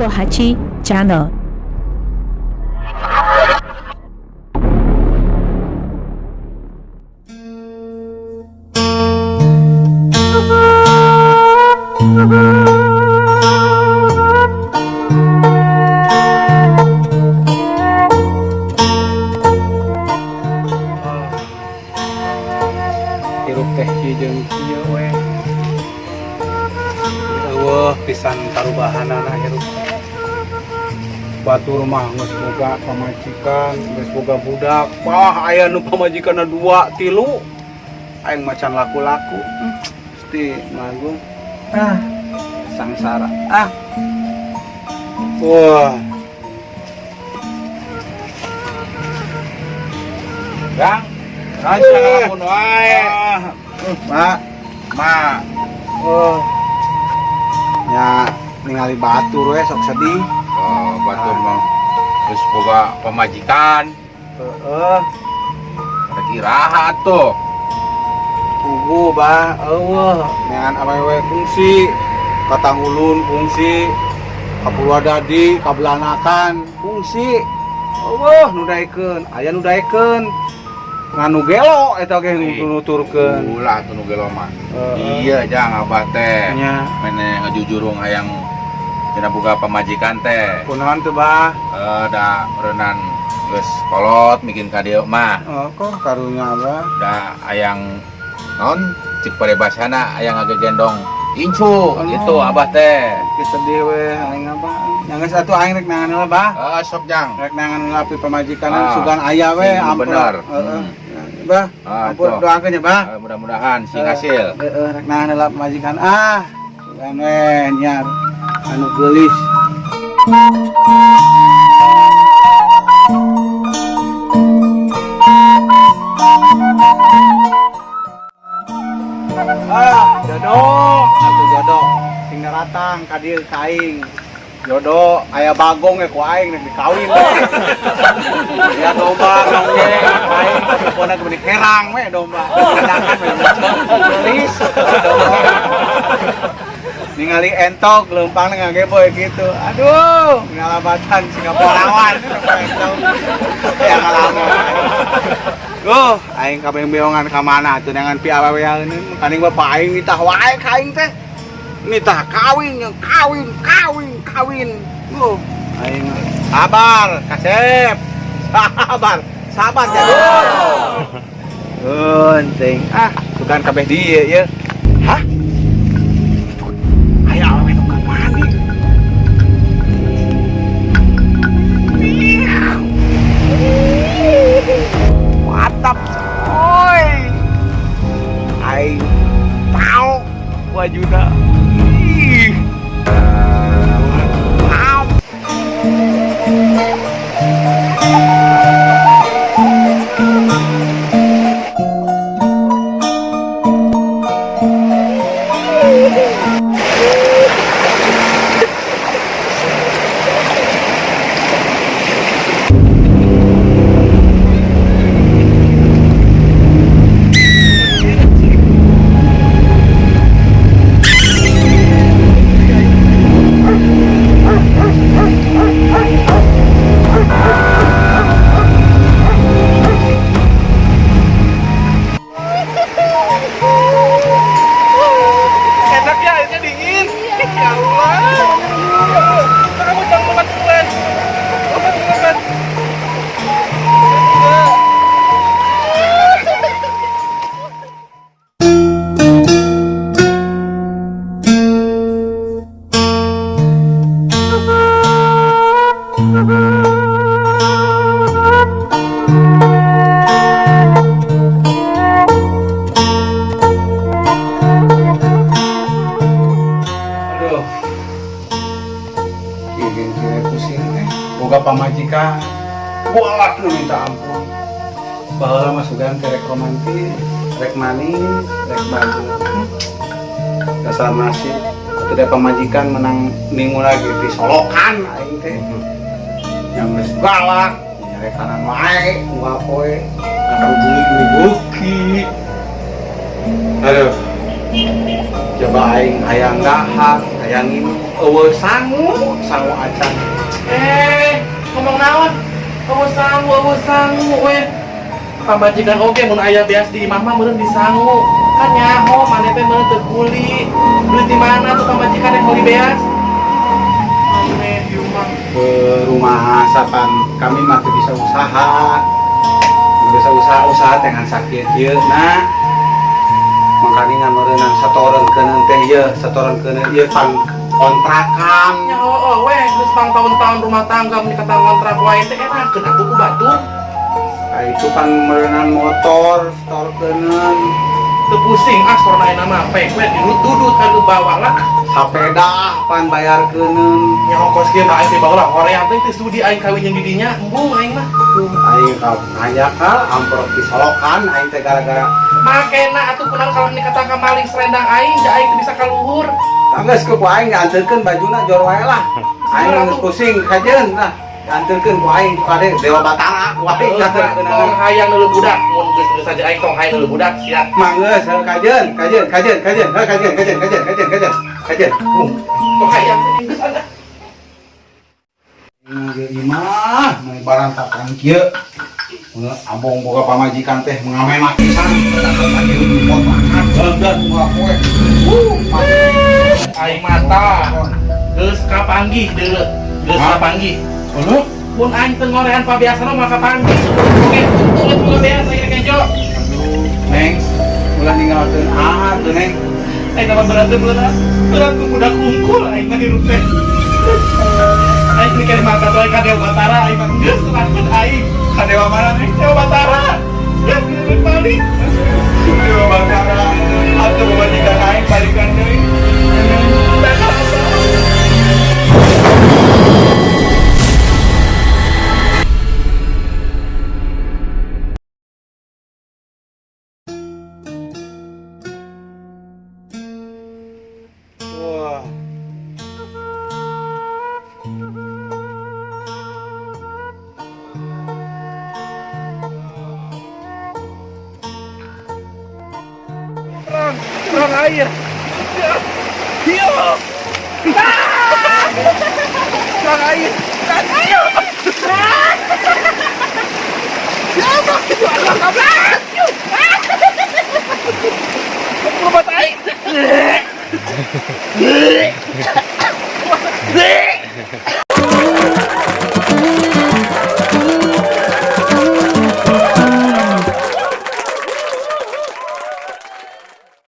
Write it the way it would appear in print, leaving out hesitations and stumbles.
Pohaci Channel. Hirup teh kieu jeung kieu we. Euweuh pisan parubahanana hirup. Batur mah geus boga pamajikan, geus boga budak. Wah, aya nu pamajikanna dua, tilu. Aing macan laku-laku. Pasti manggung. Ah, sangsara. Ah. Wah. Gang, raja ngalamun wae. Ah, Pak. Ma, Oh. Nya ningali batur we sok sedih. Oh, batur mah geus boga pamajikan, Heeh. rek iraha tuh. Pugu bah, euweuh, neangan awewe kungsi, ka Tanggulun kungsi, ka Purwadadi, ka Belanakan kungsi. Euweuh nu daekeun, aya nu daekeun. Ngan nu gelo eta ge nu nuturkeun. Ulah tuh nu gelo mah. Heeh. Iya, jang abah teh. Nya. Mene ngejujurung hayang cenah boga pamajikan teh. Kunaon teu bah? Eh, da renan geus kolot bikin ka dieu mah. Oh, kok karunya abah. Da hayang naon cik paribasana hayang ngagegendong incu gitu abah teh. Geus sedih we aing abah. Nya geus atuh aing rek nangan heula bah. Eh, sok jang. Rek nangan heula pi pamajikan Ah. sugan aya we Sing ampun. bener. Heeh. Hmm. Bah, Ah, ampun tuh. doakeun ya bah. Eh, mudah-mudahan sing hasil. Heeh, rek nahan heula pamajikan ah. Sugan we nyar anu geulis. Ah, jodoh, atuh jodoh. Sing daratang ka dieu ka aing. Jodoh aya bagong ge ku aing rek dikawin. Ya domba nonggeng aing pokona ge herang we domba. Sedangkan we geulis domba. Ningali entog leumpang ngageboy gitu. Aduh, ngalabatan siga polawan entog. Ya ngalamun. Duh, aing kabeng-beongan ka mana atuh dengan pi awewe kaning bapak aing nitah wae ka aing teh. Nitah kawin jeung kawin, kawin, kawin. Duh, aing sabar, kasep. Sabar, sabar jadul. Penting. Ah, sugan kabeh dieu ye. Hah? Aya awewe nu ka mandi. Mantap, coy. Aing tau wajuna. Ih. Mantap. Enak ya, airnya dingin. Ya Allah. Kamu jangan lompat duluan. Lompat lompat. Aduh. Gini pusing teh. Boga pamajikan. Bolak nu minta ampun. Baheula mah sugan teh rek romantis, rek manis, rek bagus. Dasar nasib. Atuh da pamajikan menang minggu lagi di solokan aing teh. Yang geus galak, nyarekanan wae, unggal poe. Akan bumi beuki. Aduh. Coba aing hayang dahar, Hayang nginum euweuh sangu, sangu acan. Eh, ngomong naon? Euweuh sangu, euweuh sangu we. Pamajikan oge mun aya beas di imah mah meureun disangu. Kan nyaho maneh teh meureun teu kuli. Duit di mana tuh pamajikan yang meuli beas? Aneh ieu mah. Ke rumah sapan kami mah teu bisa usaha. Teu bisa usaha-usaha teh ngan sakieu kieu na. Makanya ngan meureunang setoran keuneun teh ieu, setoran keuneun ieu pan kontrakan. Nya oh, we geus pang tahun-tahun rumah tangga mun dikata ngontrak wae teh enakeun atuh ku batur. Nah, itu pan meureunang motor setor keuneun. Teu pusing ah sorna ayeuna mah pek we dudut kan ke bawah lah. Sapeda pan bayar keuneun. Nya ongkos kieu mah aing teh baheula hoream teh teu sudi aing kawin jeung di dinya, embung aing mah. Tuh, aing ka nanya ka amprok disolokan aing teh gara-gara Makena atuh kunaon kalau dikata ka maling selendang aing ja aing teu bisa kaluhur. tangges ku aing dianterkeun bajuna jor wae lah. Aing geus pusing kajeun lah. Dianterkeun ku aing kade Dewa Batara ku aing dianterkeun. Tong hayang neuleuh budak, mun geus geus aja aing tong hayang neuleuh budak sia. Manggeus heuh kajeun, kajeun, kajeun, kajeun, heuh kajeun, kajeun, kajeun, kajeun, kajeun. Kajeun. Tong hayang geus ada. Ieu imah meni barantakan kieu. Mun abong boga pamajikan teh mengamena pisan. Kontrakan dan dua poe. Aing mata geus kapanggih deuleu. Geus kapanggih. Heuh. Mun aing teu ngorehan pabiasana mah kapanggih. Oke, untung geus boga beas aing kejo. Neng, ulah ninggalkeun aa tuh Neng. Aing mah berat teh berat. Berat ku budak kungkul aing mah hirup teh. Aing mikir mata tuh aing ka Dewa Batara aing mah geus serahkeun aing. Ka Dewa mana Neng? Dewa Batara. Geus geus balik. Dewa Batara. Atuh pamajikan aing balikan deui. Wah. Perang, perang air. Hiyo. Perang air. Hiyo. Siapa itu Allah kablat. Obat air.